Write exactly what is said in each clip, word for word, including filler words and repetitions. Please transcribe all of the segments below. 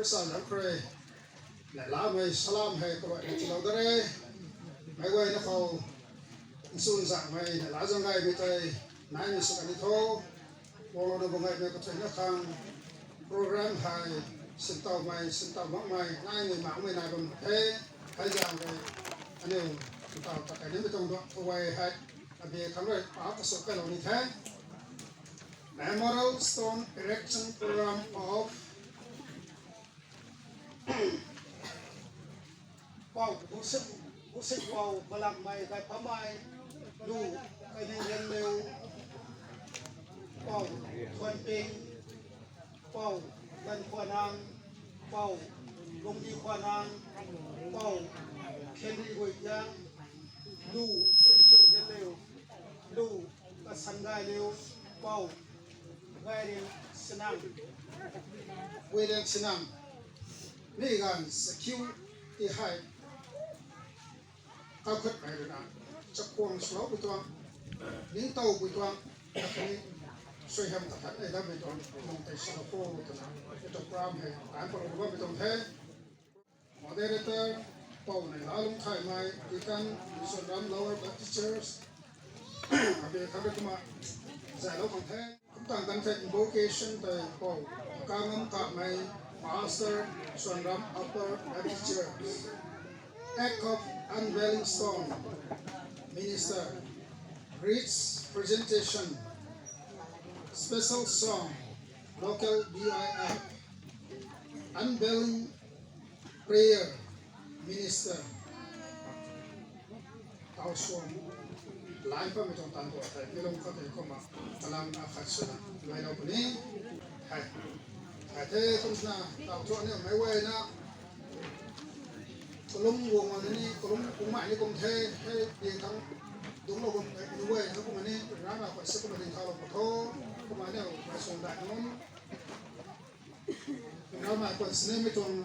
Sa lam khou rui, neihlamei salam hei kaluaina tiilou da re. Meic guayna khou nchun zaengmei neihla zaeng gaymei tei naimei sw kan ni tho. Guanglouna bam gaymei kathuicna khang program hei sintaumei sintaw makmei naimei makmei nai bam the. Hei zaeng rui aniu ntaw ta kainimei tuang duan khou hei, abi khang rui pa kasu kailou ni the. Memorial Stone Erection Program of Pou Busit, Busit Pou Malakmei Gaypamei, Lu Kainingriangliu, Pou Thuanping, Pou Gankhwanang, Pou Lungdikhuanang, Pou Khenriguihiang, Lu Sunkhiuhiangliu, Lu Kasanggailiu, Pou Gairiang Sinang, Guiriang Sinang, mi ganv sakhiu ti hei kakhatmei ruina, chakhwang swloupui tuang, ningtowpui tuang, akhatni suaihiam kakhatmei dammei tuang lung tei salou kho twna, mi tuang program hei kan palou bammei tuang the. Moderator, Pou Neihlalungthaymei, Deacon, Suanram Lower Baptist Church, abi khang rui kumna zaylou khang the. Kumtang kan the invocation tei Pou Kangam Kamei, Pastor, Suanram Upper Baptist Church. Act of Unveiling Stone, Minister. Wreath Presentation, Special Song, Local B I F. Unveiling Prayer, Minister. Tau suam, lai pammei tuang taanv tuang tei, mi lung khat tei kumna, kalam akhat swna, luailou puni. Hei, hei the kumna, tau thu aniu meic guayna kalum guang ni, kalum guangmei ni kum the, hei, di thang, dungclou bam ni guay, na kumna ni, Ravmei khwan sa kumna dingthaulou pw tho, kumna aniu, mei suang dai nunc. Ravmei khwan sinimei tuang,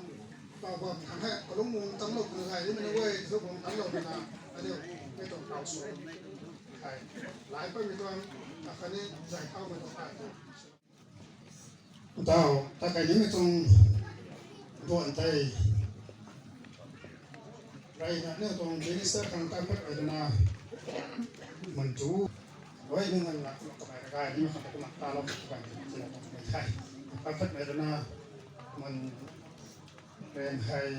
pa bam thang hei, kalum guang tangclou pwna gay, ni mei ni guay, thu guang tangclou pwna, aniu, mei tuang tau suam. Hei, lai pammei tuang, akhatni zay thaumei tuang pa. Tau, ta kainimei tuang duan tei. Reyna aniu tuang minister khang kaipatmei ruina. Mun tu. Rui nunc nganvna kamei rui gay nimei khang kumna talou kamei tina tuang mei the. Kaipatmei ruina. Mun ren hei.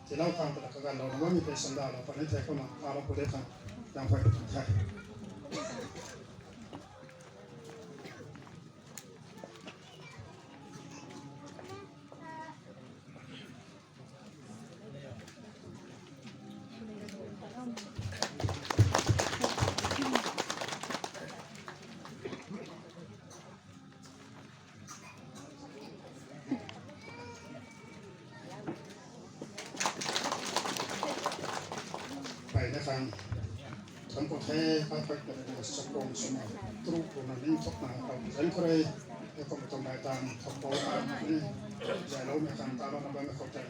Tiilou khang ta kaganvlouna bammei tei sandalou puni the kumna talou pw de khang. Dang phay pw the. Peyna khang, thangc khou the, kaipatmei ruina chakhwang swmei, truh ruina ning thukna, tau zan khou rui, hei kum tuang dai taanv, thangc khou, ni, zayloumei khang, talouna bammei khou tei,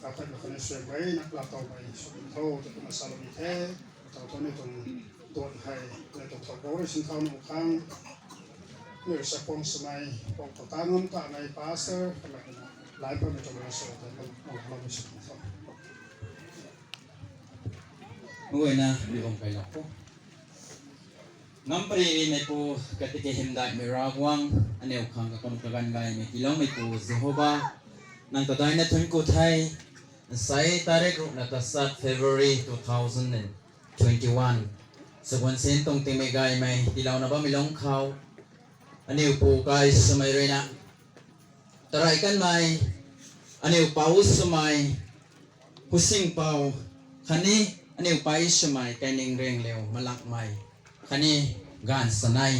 kaipatmei khou ni suaihiam gayna, laa towmei, sw tho, ta kumna salou ni the, tau thu ni tuang, duan hei, ni tuang thau bou rui sin thau nuh khang, ni rui chakhwang swmei, Pou Kangam Kamei pastor, kamei, lai pammei tuang rui sa tei, kum, kum, kum, kum, kum, Meic guayna, mi bam kailou kho. Ngam pary meipu, kati kahymdaihmei Ravguangc, aniu khang kakum kaganv gaymei tiiloumeipu Jehova, nang ta daina thuanc ku the, nsei tarik ruhna tasat February two thousand and twenty-one. Saguan sin tuang tingmei gaymei, tiilouna bammei lungc khou. Aniu pu kai swmei ruina. Tarey kanmei, aniu pou swmei, Kusingpou, khatni aniu pei swmei Kainingriangliu Malakmei, khatni gaanv sanei,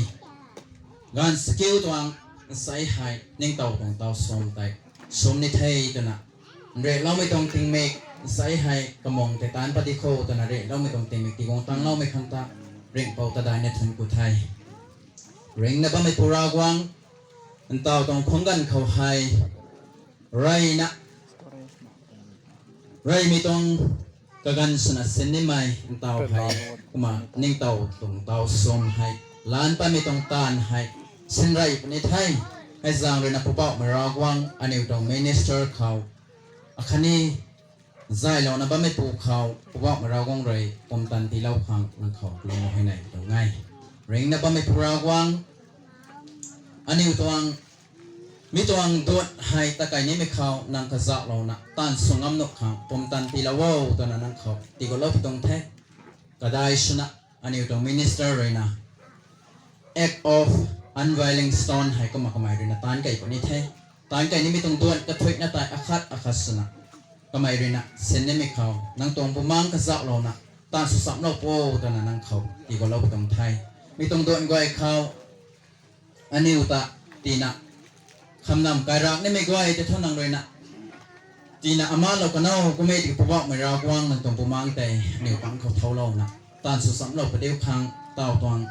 gaanv sakiu tuang nsei hei ningtow tuang taw sum tei, sum ni the twna, nrihloumei tuang tingmik nsei hei kamung tei taanc pat di kho twna nrihloumei tuang tingmik tiguang tangloumei khang ta, ringhpouc ta daina thuanc ku the. Ringna bammei pu Ravguangc, ntaw tuang khwang ganv khou hei, reyna, reymei tuang kaganv swna sin nimei ntaw hei, kumna ningtow tuang taw sum hei, laanc patmei tuang taanv hei, sinrey puni the. Hei zaeng ruina Poubauhmei Ravguangc aniu tuang minister khou, akhatni zaylouna bammeipu khou Poubauhmei Ravguangc rui pumtan tiilou khang nang khou lwm huayney tuang e. Ringcna bammeipu Ravguangc, aniu tuang, mi tuang duan hei takai nimei khou nang kazauhlouna taanv sw ngam nuh khang pumtan tiilou o twna nang khou tiigulou pi tuang the. Kadai swna aniu tuang minister ruina Act of Unveiling Stone hei kumna kamei ruina taanc kei puni the. Taanc kei nimei tuang duan kathuicna tei akhat akhat swna kamei ruina sinnimei khou nang tuang bumaengc kazauhlouna taanv sw chamclou pu twna nang khou tiigulou pi tuang the. Mi tuang duan guay khou aniu ta tina khamnam kairak nimei guay tei thu nang ruina tina amalou kanow kummei tiki Poubauhmei Ravguangc nang tuang bumaengc tei aniu pang khou thoulouna taanv sw chamclou padiu khang taw tuang,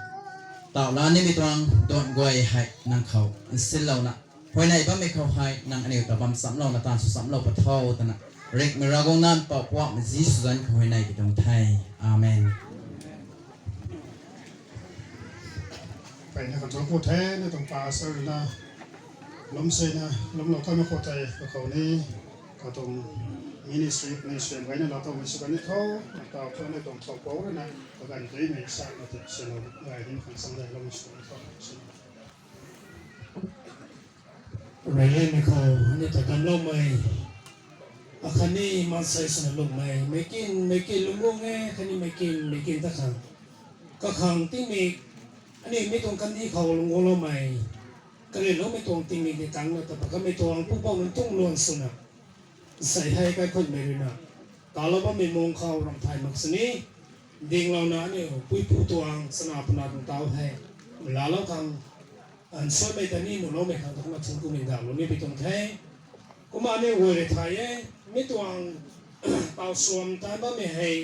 taw la nimei tuang duan guay hei nang khou nsinlouna huayney bammei khou hei nang aniu ta bam chamclouna taanv sw chamclou patho twna ringhmei Ravguangc Nac Mpouh Poubauhmei Jisu zanc khou huayney pi tuang the. Amen. Peyna katuang khou the, na tuang pastor na, lwmseina lwmlou kanmei khou tei kakhou ni, katuang ministry ni suan gayna laa towmei sw kan ni tho, taw thu na tuang thow pou rui na, kaganv duimei sa na tei swlou gay ni khang sang dai lwm sw kan ni tho. Reyliangmei khou aniu ta damcloumei, akhatni maansei swna lungmei, meic kin meic kin lungc guang e, khatni meic kin meic kin ta khang, kakhang tingmik, aniu mi tuang kandih khou lungc guangloumei, kariloumei tuang tingmik ni tangcna ta pakanmei tuang Poubauh nunc tuang luan swna, nsei hei kaikhunmei ruina talou bammei mung khou ramh thay mak sini, dinglouna aniu puipu tuang chana puna tuang taw hei laalou khang, nsuanmei ta ni nuhloumei khang ta kumna thun kumna ndauhlou ni pi tuang the. Kumna aniu guay rui thay e, mi tuang taw suam tan bammei hei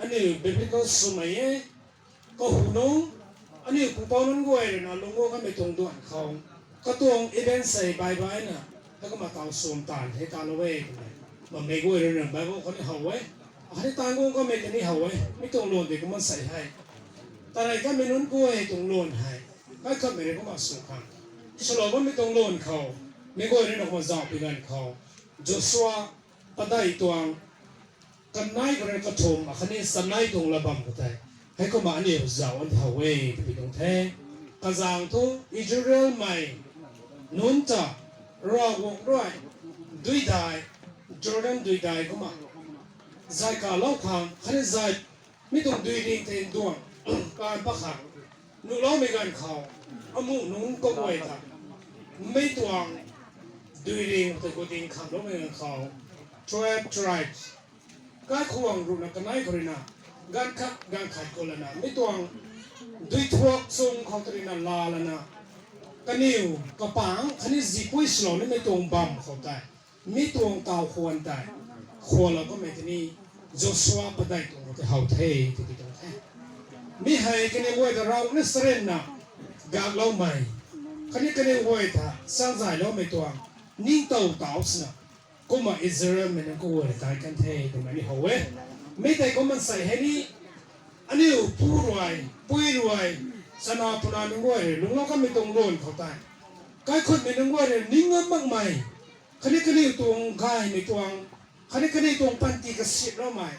aniu biblical swmei e. Kahu nung, aniu pupouc nunc guay ruina lungc guang kanmei tuang duan khou, katuang event sei baibaina, hei kumna taw suam taanv hei talou e twmei, bammei guay ruina Bible khou ni how e, hei taanv guang kanmei ta ni how e, mi tuang luan tei kumna sei hei, tarey kanmei nunc guay tuang luan hei, kaikhunmei rui kumna sw khang, swlou bammei tuang luan khou, meic guay ruina kumna zauh pi ganv khou, Joshua padeih tuang kanei khou rui kathumh akhatni chanei tuang lat bam khou tei, hei kumna aniu zauh an how e twpui tuang the. Kazaeng thu Israelmei nunc ta Ravguangc rui duidai, Jordan duidai kumna zay kalou khang khatni zay, mi tuang duiring tei duang kan pat khang nuhloumei ganv khou, amuh nunc kaguay ta mi tuang duiring tei khou ding khamloumei ganv khou, twelve tribes, kaikhwang ruhna kanei khou ruina, ganv khat ganv khat khou lana mi tuang duithuak chung khou ta ruina laa lana, kaniw kapangc khatni zipui swlou nimei tuang bam khou tei, mi tuang taw khwan tei khwanlou kanmei tei ni, Joshua padeih tuang khou tei how the twpui tuang the. Mi hei kaniw guay ta Ravguangc ni sarenna gakloumei, khatni kaniw guay ta sanzayloumei tuang ningtow taw swna, kumna Israelmei nunc kaguay rui tai kan the twmei ni how e. Mi tei kumna nsei hei ni, aniu pu rui, pui rui, chana puna nunc guay rui lungclou kanmei tuang luan khou tei, kaikhunmei nunc guay rui ning ngam makmei, khatni kaniw tuang gaymei tuang, khatni kaniw tuang panty kasiamhloumei,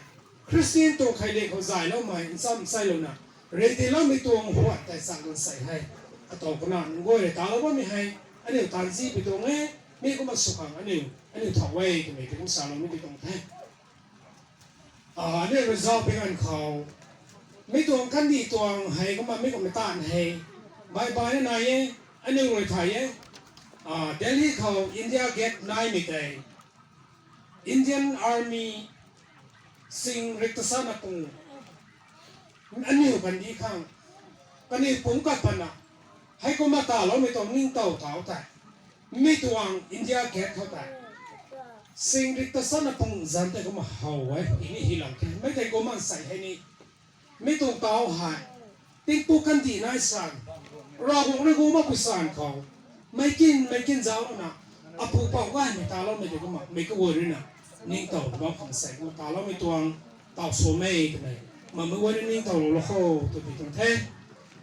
Khristian tuang kheiliak khou zayloumei ncham chailouna, ready loumei tuang huat tei chang kan sei hei, katow kana nunc guay rui talou bammei hei, aniu taanv zipui tuang e, mi kumna sw khang aniu, aniu thow e twmei tei kum salou ni pi tuang the. Aniu rui zauh pi ganv khou, mi tuang kandih tuang hei kumna mi kumna taanv hei, baibaina nai e, aniu rui thay e, Delhi khou India Gate naimei tei, Indian Army sing riktasana pung, aniu kandih khang, kaniw pumc kat patna, heikumna taloumei tuang ningtow taw tei, mi tuang India Gate khou tei, sing riktasana pung zanc tei kumna how e, ini hilam khe, mi tei kumna nsei hei ni, mi tuang taw hei, tingpuk kandih nai san, Ravguangc rui gu makpui san khou, meic kin meic kin zauclouna, apu pou gaymei taloumei tei kumna meic kaguay ruina, ningtow bam khang sei kumna taloumei tuang, taw sw e twmei, mamei guay rui ningtowlou lou kho twpui tuang the.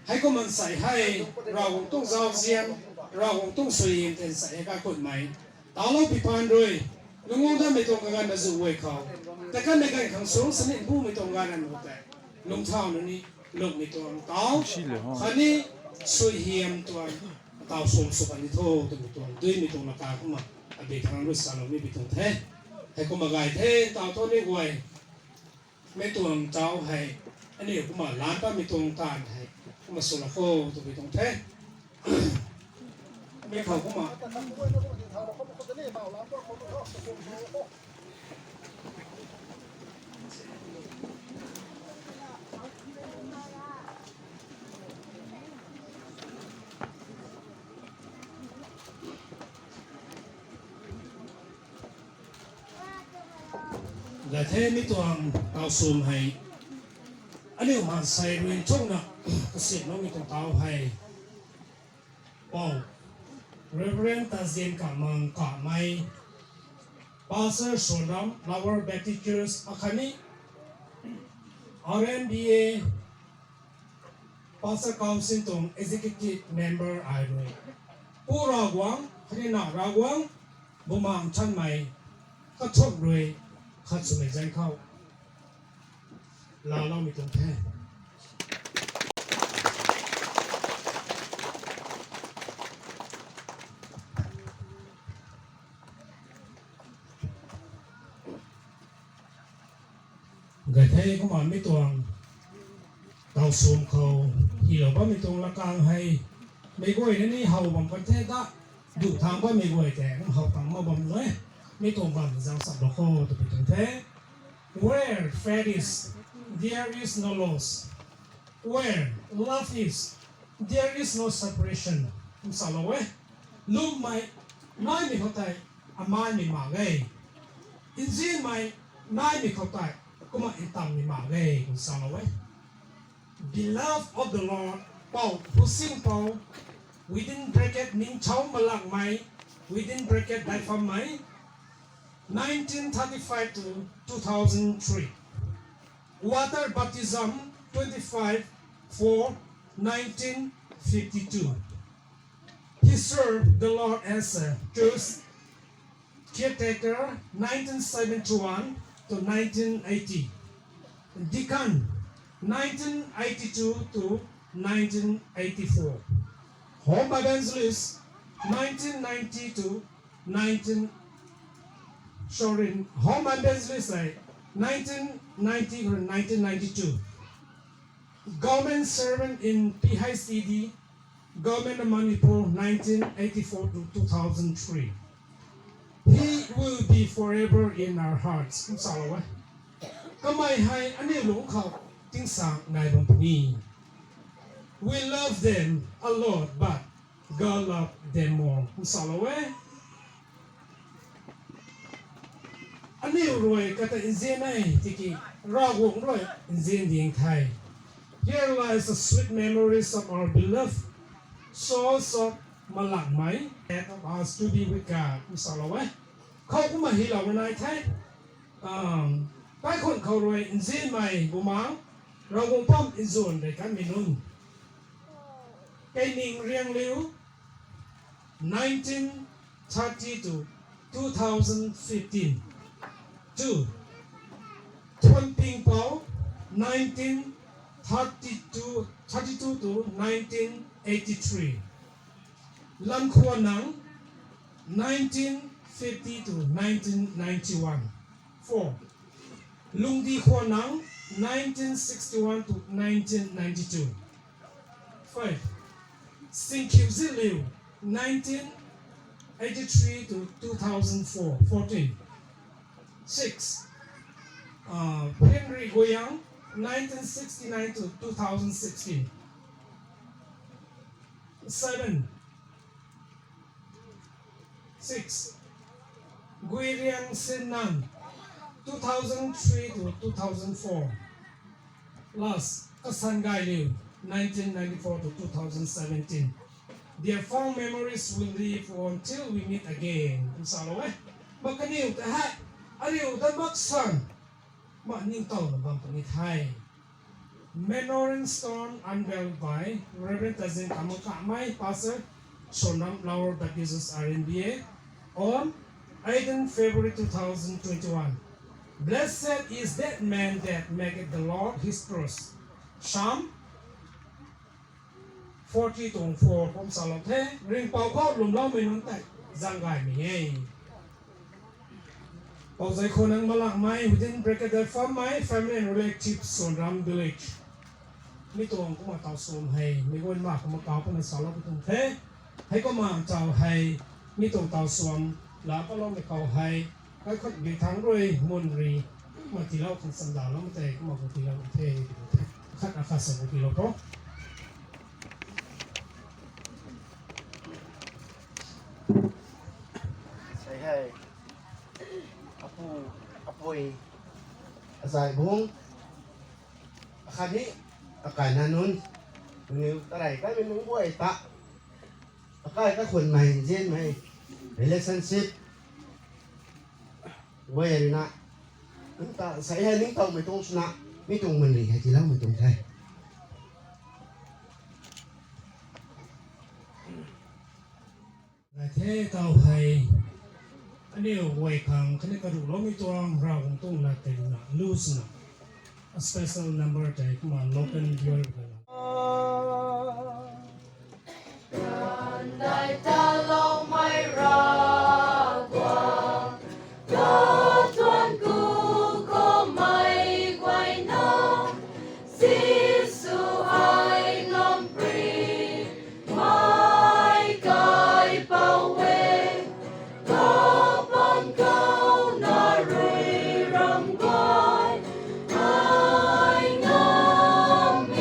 Heikumna nsei hei, Ravguangc tuang zauzian, Ravguangc tuang suaihiam tei sa e kakhunmei. Tauclou pi pan rui, lungc guang datmei tuang kaganv na zu guay khou. Tei kanmei ganv khang sung sini bumei tuang ganv na nu tei. Lungcthau na ni, lungmei tuang tau. Khatni, suaihiam tuang, tau sum sw kan ni tho, twmei tuang, duimei tuang laka kumna, abi thang rui salou ni bi tuang the. Hei kumna gay the, tau tho ni guay. Mei tuang tau hei, aniu kumna lan patmei tuang taanv hei, kumna swlou kho, twbi tuang the. Mei khou kumna. Gay the, mi tuang tau sum hei. Aniu maansei rui nchunna, kasiamloumei tuang tau hei. Pou, Reverend Tazin Kamang Kamei, Pastor Sonram, Lower Baptist Church, akhatni R N B A, Pastor Council tuang Executive Member ai rui. Pu Ravguangc, khatni Nac Ravguangc, Bumaengh Nthanmei, kathumh rui, khat swmei zaeng khou laaloumei tuang the. Gay the, kumna mi tuang tau sum khou, hilou bammei tuang lakang hei, mei guayna ni how bam kan the ta, duh thangc bammei guay tei, how tang mak bam e, mi tuang bam zaeng sap lou kho, twbi tuang the. Where faith is, there is no loss. Where love is, there is no separation. Kum salou e. Lwmmei naimei khou tei, amaimei mak ge. Nzianmei naimei khou tei, kumna ntammei mak ge, kum salou e. Beloved of the Lord, Pou Husingpou, within bracket Ningthou Malakmei, within bracket Daiphammei, nineteen thirty-five to two thousand three. Water baptism, twenty-five four nineteen fifty-two. He served the Lord as a church caretaker, nineteen seventy-one to nineteen eighty. Deacon, nineteen eighty-two to nineteen eighty-four. Home evangelist, nineteen ninety to nineteen, sorry, home evangelist, eh, nineteen ninety or nineteen ninety-two. Government servant in P H E D, Government of Manipur, nineteen eighty-four to two thousand three. He will be forever in our hearts. Kum salou e. Kamei hei aniu lungc khou tingsaeng nai bam puni. We love them a lot, but God love them more. Kum salou e. Aniu rui kata nzian e, tiki Ravguangc rui nzian ding the. Here lies the sweet memories of our beloved souls of Malakmei, and of us to be with God. Kum salou e. Khou kumna hilou nai the. Um, kaikhun khou rui nzianmei Bumaengh, Ravguangc pam nzwn rei kanmei nunc. Keining Riangliu, nineteen thirty to two thousand fifteen. Two, Thuanpingpou, nineteen thirty-two, thirty-two to nineteen eighty-three. Lankhuanang, nineteen fifty to nineteen ninety-one. Four, Lungdikhuanang, nineteen sixty-one to nineteen ninety-two. Five, Singkhiuzianliu, nineteen eighty-three to two thousand four, fourteen. Six, uh, Henry Guiyang, nineteen sixty-nine to two thousand sixteen. Seven, Six, Guiriang Sinnan, two thousand three to two thousand four. Last, Kasan Gailiu, nineteen ninety-four to two thousand seventeen. Their fond memories will live until we meet again. Kum salou e. Makaniw ta hei, ariu ta maksan, ma ningtowna bam puni the. Memorial stone unveiled by Reverend Tazin Kamang Kamei, Pastor, Sonram Lower Baptist R N B A on eighteenth February two thousand twenty-one. Blessed is that man that maketh the Lord his trust. Psalm forty tuang four kum salou the, ringhpouc khou lwmloumei nunc tei zaeng gaymei e. Pouzei khou nang malangmei, within bracket, family and relatives, Sonram village. Mi tuang kumna taw suam hei, mi guan ma kumna kau kumna salou tuang the. Hei kumna taw hei, mi tuang taw suam, la paloumei khou hei, kaikhut bi thang rui, mun ri, kumna tiilou khang sandalou tei, kumna kum tiilou the, khat akhat sa kum tiilou tho. Sei hei. Apu, apui, azai bung, akhatni, akaina nunc, nunc tarei kaimei nunc guay ta, akai kakhunmei, nzianmei, relationship, guay rui na, nta sei hei ningtowmei tuang swna, mi tuang mun ri hei tiiloumei tuang the. Nai the taw hei, aniu guay khang khatni karuhloumei tuang Ravguangc tuang lat tei na, lu swna, a special number tei kumna local viewer khang. Dai taloumei Ravguangc, katuang ku khou mei guayna, Jisu ai ngampri, mei kaipouc e, kapang khou na rui ram guay, ai ngam e.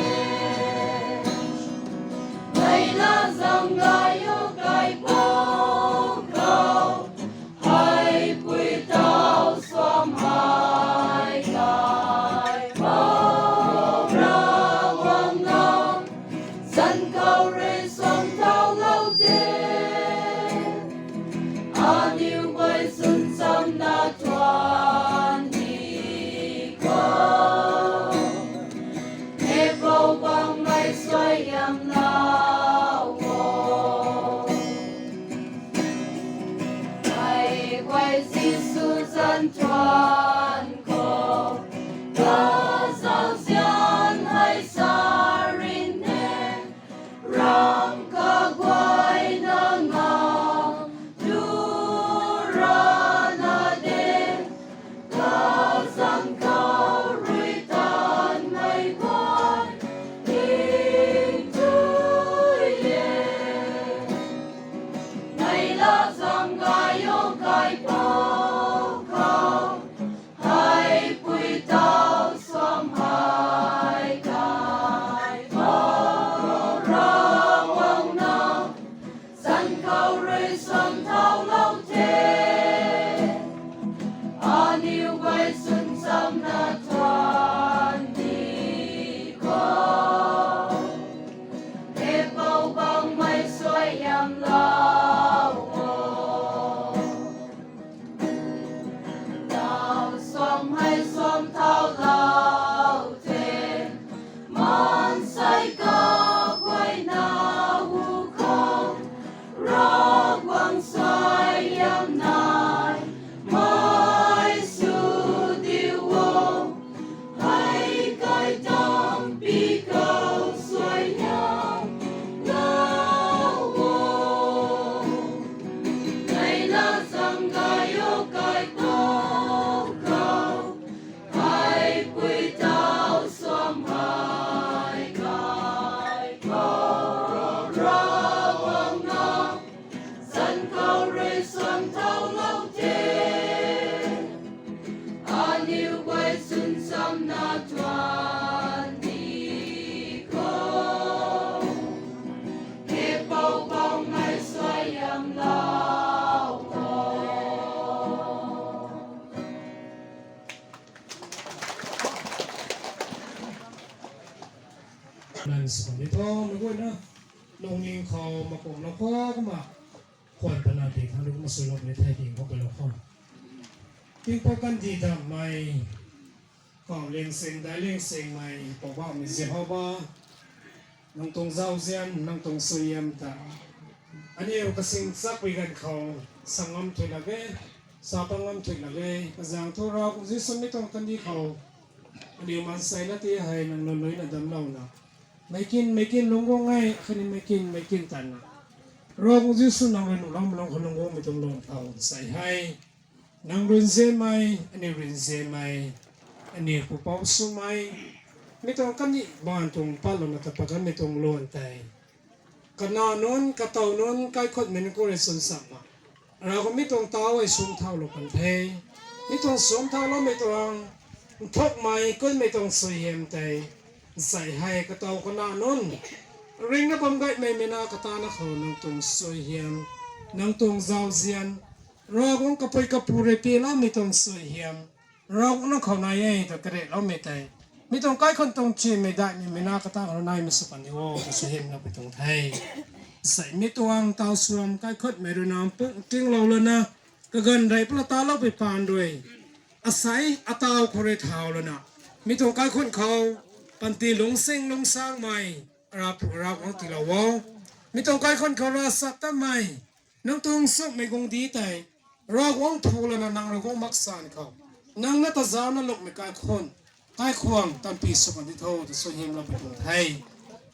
Mei la zam gay o kaipouc khou, hei pui taw suam hei kai, Ravguangc na, zanc khou rui suam thaulou te. Aniu guay sunchamna tuan di khou, Hei Poubauhmei suaihiamlou o. Hei guay Jisu zanc tuan khou, kazauh zian hei sa rin e, ram kaguayna ngam tu rana de, kazanc khou rui tanmei guay ning tui e. Mei la zam gay o kaipouc khou, hei pui taw suam hei kai, Ravguangc na, zanc khou rui suam thaulou te. Aniu guay sunchamna tuan di khou, Hei Poubauhmei suaihiamlou o. Taw suam hei suam thaulou te, maansei kaguayna hu khou, Ravguangc suaihiam nai mei sw diu o. Hei kai tam pi khou suaihiam lou o. Mei la zam gay o kaipouc khou, hei pui taw suam hei kai, Ravguangc na, zanc khou rui suam thaulou te. Aniu guay sunchamna tuan di khou, Hei Poubauhmei suaihiamlou o. Nang sw ni tho, mei guayna, lungning khou makumlou khou kumna, khwan pana di thang rui kumna suilou ni thei ding khou pailou khou, tingpuk kandih dammei, kau liangsing daic liangsingmei Poubauhmei Jehova, nang tuang zauzian, nang tuang suaihiam ta, Aniu kasing chakpui ganv khou, sa ngam thuy lak e, sa pa ngam thuy lak e, kazang thu Ravguangc Jisu mi tuang kandih khou, aniu maansei na ti hei nang lun lui na damclouna, meic kin, meic kin lungc guang e, khatni meic kin, meic kin tanna, Ravguangc Jisu nang rui nuh lou malung khou lungc guangmei tuang lung khou sei hei, nang rui nzianmei, aniu rui nzianmei, aniu pupouc swmei, mi tuang kandih baanv tuang patlouna ta pat kanmei tuang luan tei, kana nunc, katow nunc, kaikhunmei nunc khou rui chwn sak ma. Ravguangc mi tuang tau hei sum thaulou kan the. Mi tuang sum thauloumei tuang, nthukmei, kunmei tuang suaihiam tei, sei hei katow kana nunc, ringna bam gaymei mei na katana khou nang tuang suaihiam, nang tuang zauzian, Ravguangc kapui kapu rui piloumei tuang suaihiam, Ravguangc nang khou nai e ta karetloumei tei, mi tuang kaikhun tuang chimei daihmei mei na kata khou naimei sw kan di o, ta suaihiam lou pui tuang the. Sei mi tuang tau suam kaikhunmei rui na pung tinglou lana, kaganv rei pala taloupui paan rui, asei atau khou rui thau lana, mi tuang kaikhun khou, panty lungsing lungsangmei, Ravpu Ravguangc tiilou o. Mi tuang kaikhun khou ravsat tatmei, nang tuang sukmei guangcdic tei, Ravguangc phu lana nang rui guang mak san khou, nang na tazaucna lukmei kaikhun, kaikhwang tanpi sw kan di tho, ta suaihiam lou pui tuang the.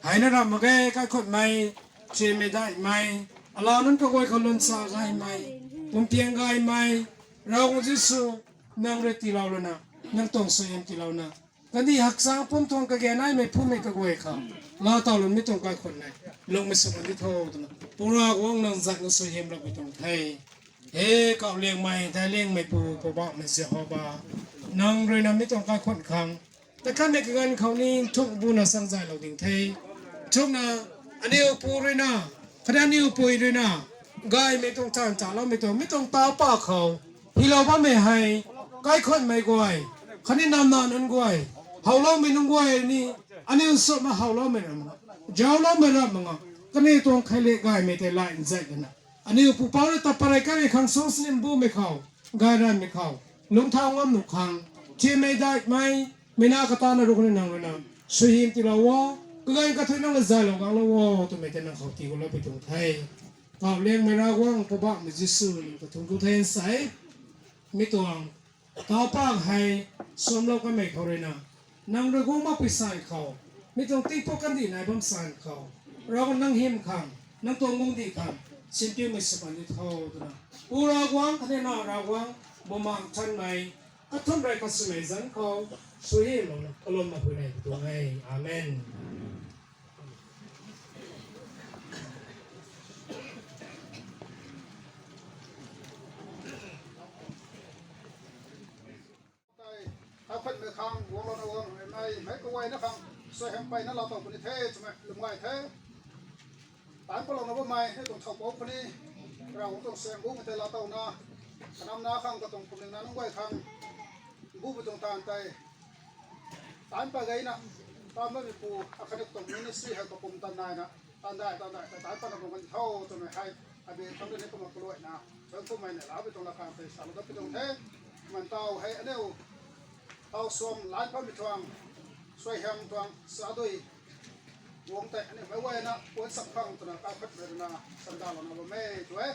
Heina ram mak ge, kaikhunmei, chimei daihmei, alau nunc kaguay khou lun sa gaymei, pumpiang gaymei, Ravguangc Jisu, nang rui tiilou lana, nang tuang suaihiam tiilouna, kandih hakchang pum tuang kage naimei phumei kaguay khou, laa taw lun mi tuang kaikhun nei, lungmei sw kan di tho twna, Pu Ravguangc nang zat na suaihiam lou pui tuang the. He, kauh liangmei, daic liangmei Pu, Poubauhmei Jehova, nang rui na mi tuang kaikhun khang, ta kanmei kaganv khou ni nthuk buna sangzaylou ding the. Nthukna, aniu pu rui na, khatni aniu pui rui na, gaymei tuang taanv taloumei tuang, mi tuang tau pa khou, hylou bammei hei, kaikhunmei guay, khatni namna nunc guay, howloumei nunc guay ni, aniu sumna howloumei ram mak, zaucloumei ram mak, kaniw tuang kheiliak gaymei tei lay nzat lana, aniu pupouc rui ta parei karei khang sung sini mbumei khou, gay ranmei khou, lungcthau ngam nuh khang, chimei daihmei, mei na katana rui khatni nang rui na, suaihiam tiilou o, kaganv kathuic nang la zaylou ganglou o twmei tei nang khou tii guloupui tuang the. Kauh liangmei Ravguangc Poubauhmei Jisu, nang ta thuanc ku the nsei. Mi tuang, tau pa hei, suamlou kanmei khou rui na, nang rui guang makpui san khou, mi tuang tingpuk kandih nai bam san khou, Ravguangc nang hym khang, nang tuang guangcdic khang, sinpiumei sw kan di tho twna, Pu Ravguangc, khatni Nac Ravguangc, Bumaengh Nthanmei, kathumh rui kaswmei zanc khou, suaihiamlouna kalum makpui nei tuang e. Amen. Tei, kaikhunmei khang guanglouna guang rui nei, meic kaguayna khang, suaihiam peyna laa tow puni the twmei lwm gay the. Taanc patlouna bammei, hei tuang thow pou puni, Ravguangc tuang suaihiam bumei tei laa towna, kanamna khang katuang pumlingna nunc guay khang, bumei tuang taanv tei, taanc pat gayna, taanc bammeipu, akhatni katuang ministry hei kapumtan naina, taanv dai, taanv dai, taanc patna bam kan tho twmei hei, abi thangc rui ni kumna kaluaina, bam kummei na labi tuang lakang tei salou dat pi tuang the, man tau hei aniu, tau suam lan patmei tuang, suaihiam tuang, sa dui, guang tei aniu meic guayna puan sak khang twna kaikhunmei rui na, sandalouna bam e tu e.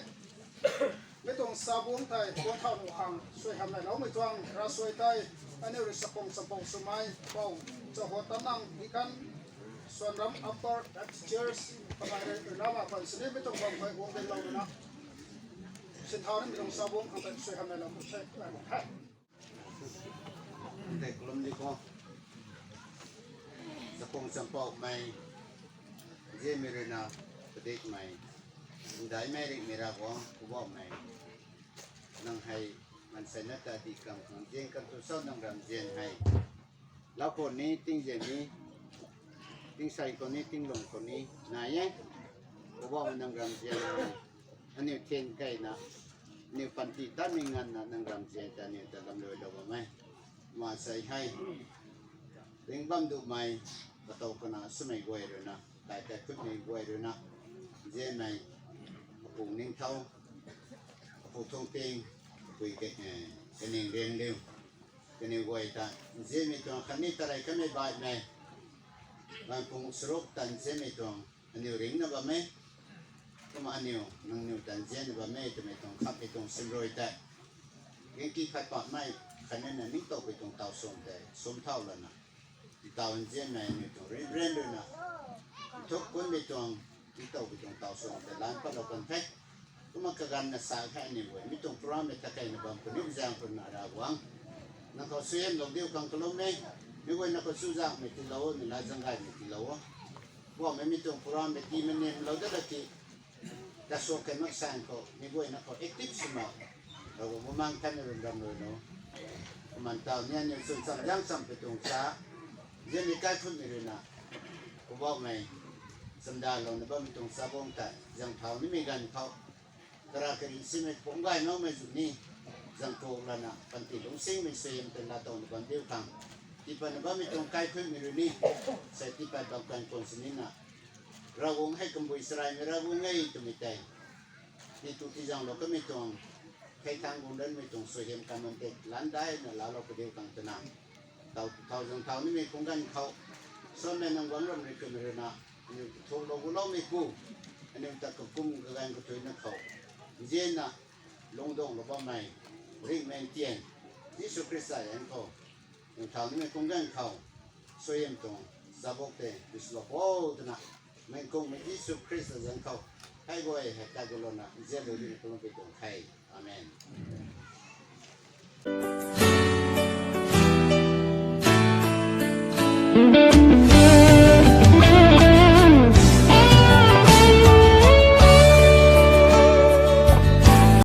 Mi tuang sa buangc tei puan thau nuh khang suaihiam neiloumei tuang ravsuai tei, aniu rui Chakhwang Champou swmei, Pou, Chahua Tanang, Deacon, Suanram Upper Baptist Church, kamei rui rui na ma khwan sini mi tuang bam khei guang dinlou rui na, sinthau nimei tuang sa buangc khang tei suaihiam neilou khang the. Tei kalum di kho. Chakhwang Champoumei, nzianmei rui na, padikmei, ndaimei ringhmei Ravguangc Poubauhmei, nang hei, maansei na ta di kam khang nzian kan tu sau nang ramzian hei, lau khou ni, tingzian ni, tingsei khou ni, tinglung khou ni, nai e. Poubauhmei nang ramzian, aniu thian keyna, aniu panty tatmei nganvna nang ramzian ta aniu ta lamluailou bam e. Maansei hei, ring bam duhmei, katow kana swmei guay rui na, tai kaikhunmei guay rui na, nzianmei, apu Ningthou, apu Thungping, apui ke, eh, kaning Riangliu, kaniw guay ta, nzianmei tuang khatni tarei kanmei baihmei, ganv pung charuk ta nzianmei tuang, aniu ringna bam e. Kumna aniu nangniw ta nzianna bammei twmei tuang khammei tuang simrui tei, gingki khat patmei khatnina ningtowpui tuang taw suang tei sumthau lana, taw nzianmei aniu tuang Reverend ruina nthuk kunmei tuang, ningtowpui tuang taw suang tei lan patlou kan the. Kumna kaganvna sa khe aniu guay mi tuang program mei thakeina bam puni zaeng puna Ravguangc, nang khou suaihiamlou diu khang kalum e. Mi guayna khou chuzaenghmei tiilou, ni la zanggaymei tiilou o. Bammei mi tuang program mei tii maninlou dat la ki, tasuak kei mak san khou mi guayna khou active swna, Ravguangc bumaengh thanmei run ram rui nu, kumna taw ni aniu chwn cham zaeng champui tuang cha, nzianmei kaikhunmei ruina, Poubauhmei chamdalouna bammei tuang chabuang tei zang thau nimei ganv khou, kara karing simei pumc gay makmei zu ni, zang tuk lana panty lungcsingmei suaihiam tei laatowna bam diu khang, tiipatna bammei tuang kaikhunmei rui ni, sei tiipat bam kan kuan sinina, Ravguangc hei kambui charaimei Ravguangc e twmei tei, titu tizaenglou kamei tuang, thei thangc guang danmei tuang suaihiam kaman tei landaina laalou kadiu khang twna, taw thau zang thau nimei kungganv khou, Solomon nang guangc ram rui kumei ruina, aniu thuklou guloumei pu, aniu ta kakum kaganv kathuina khou, nzianna lungdonglou bammei, ringhmei ntian, Jisu Khrista zaeng khou, nang thau nimei kungganv khou, suaihiam tuang chabuak tei tislou po twna, meic kungmei Jisu Khrista zaeng khou, hei guay hei kagulouna nzianlou dina kalumpui tuang the.